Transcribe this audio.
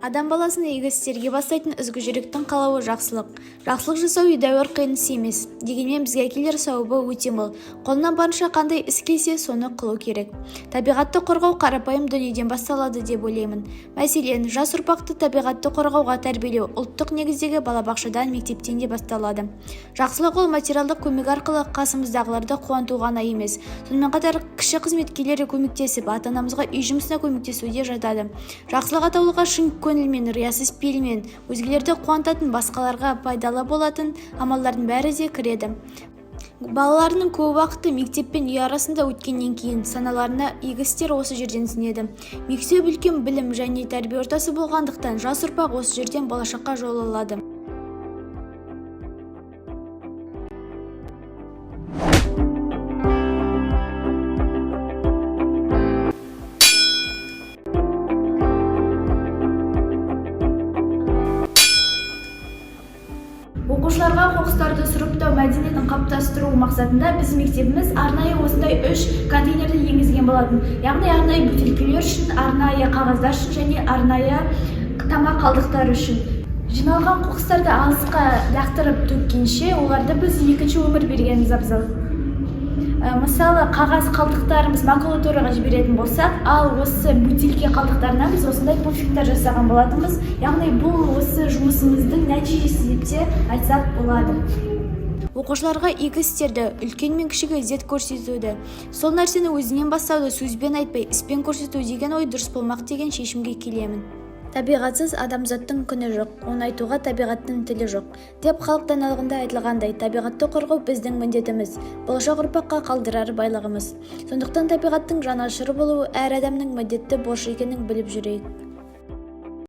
Адам баласын игі істерге бастайтын ізгі жүректің қалауы жақсылық. Жақсылық жасау едәуір қиын іс емес. Дегенмен бізге әкелер сауабы өте мол. Қолынан барынша қандай іс келсе, соны қылу керек. Табиғатты қорғау қарапайым дүниеден басталады деп ойлаймын. Мәселен, жас ұрпақты табиғатты қорғауға тәрбиелеу ұлттық негіздегі балабақшадан, мектептен де басталады. Жақсылық ол материалдық көмек арқылы қасымыздағыларды қуанту ғана емес, сонымен қатар кіші қызметкерлерге көмектесіп, ата-анамызға үй жұмысына көмектесу де жатады. Жақсылық атаулыға шын көңілмен, риясыз пейілмен, өзгелерді қуантатын, басқаларға пайдалы болатын амалдардың бәрі де кіреді. Балаларының көп уақыты мектеп пен үй арасында өткеннен кейін саналарына игі істер осы жерден сіңеді. Мектеп үлкен білім және тәрбие ортасы болғандықтан, жас ұрпақ осы жерден болашаққа жол алады. Оқушыларға қоқыстарды сұрыптау мәдениетін қалыптастыру мақсатында біздің мектебіміз арнайы осындай үш контейнерді енгізген болатын. Яғни арнайы бөтелкелер үшін, арнайы қағаздар үшін және арнайы тамақ қалдықтары үшін. Жиналған қоқыстарды алысқа лақтырып төккенше, оларды біз екінші өмір бергеніміз абзал. Мысалы, қағаз қалдықтарымыз макулатураға жіберетін болсақ, ал осы бөтелке қалдықтарынан біз осындай пуфиктер жасаған болатынбыз. Яғни бұл осы жұмысымыздың нәтижесі деп те айтсақ болады. Оқушыларға игі істерді, үлкен мен кішіге ізет көрсетуді, сол нәрсені өзіңнен бастауды, сөзбен айтпай, іспен көрсету деген ой дұрыс болмақ деген шешімге келемін. Табиғатсыз адамзаттың күні жоқ, оны айтуға табиғаттың тілі жоқ деп халық даналығында айтылғандай, табиғатты қорғау біздің міндетіміз, болашақ ұрпаққа қалдырар байлығымыз. Сондықтан табиғаттың жанашыры болу әр адамның міндетті борышы екенін біліп жүрейік.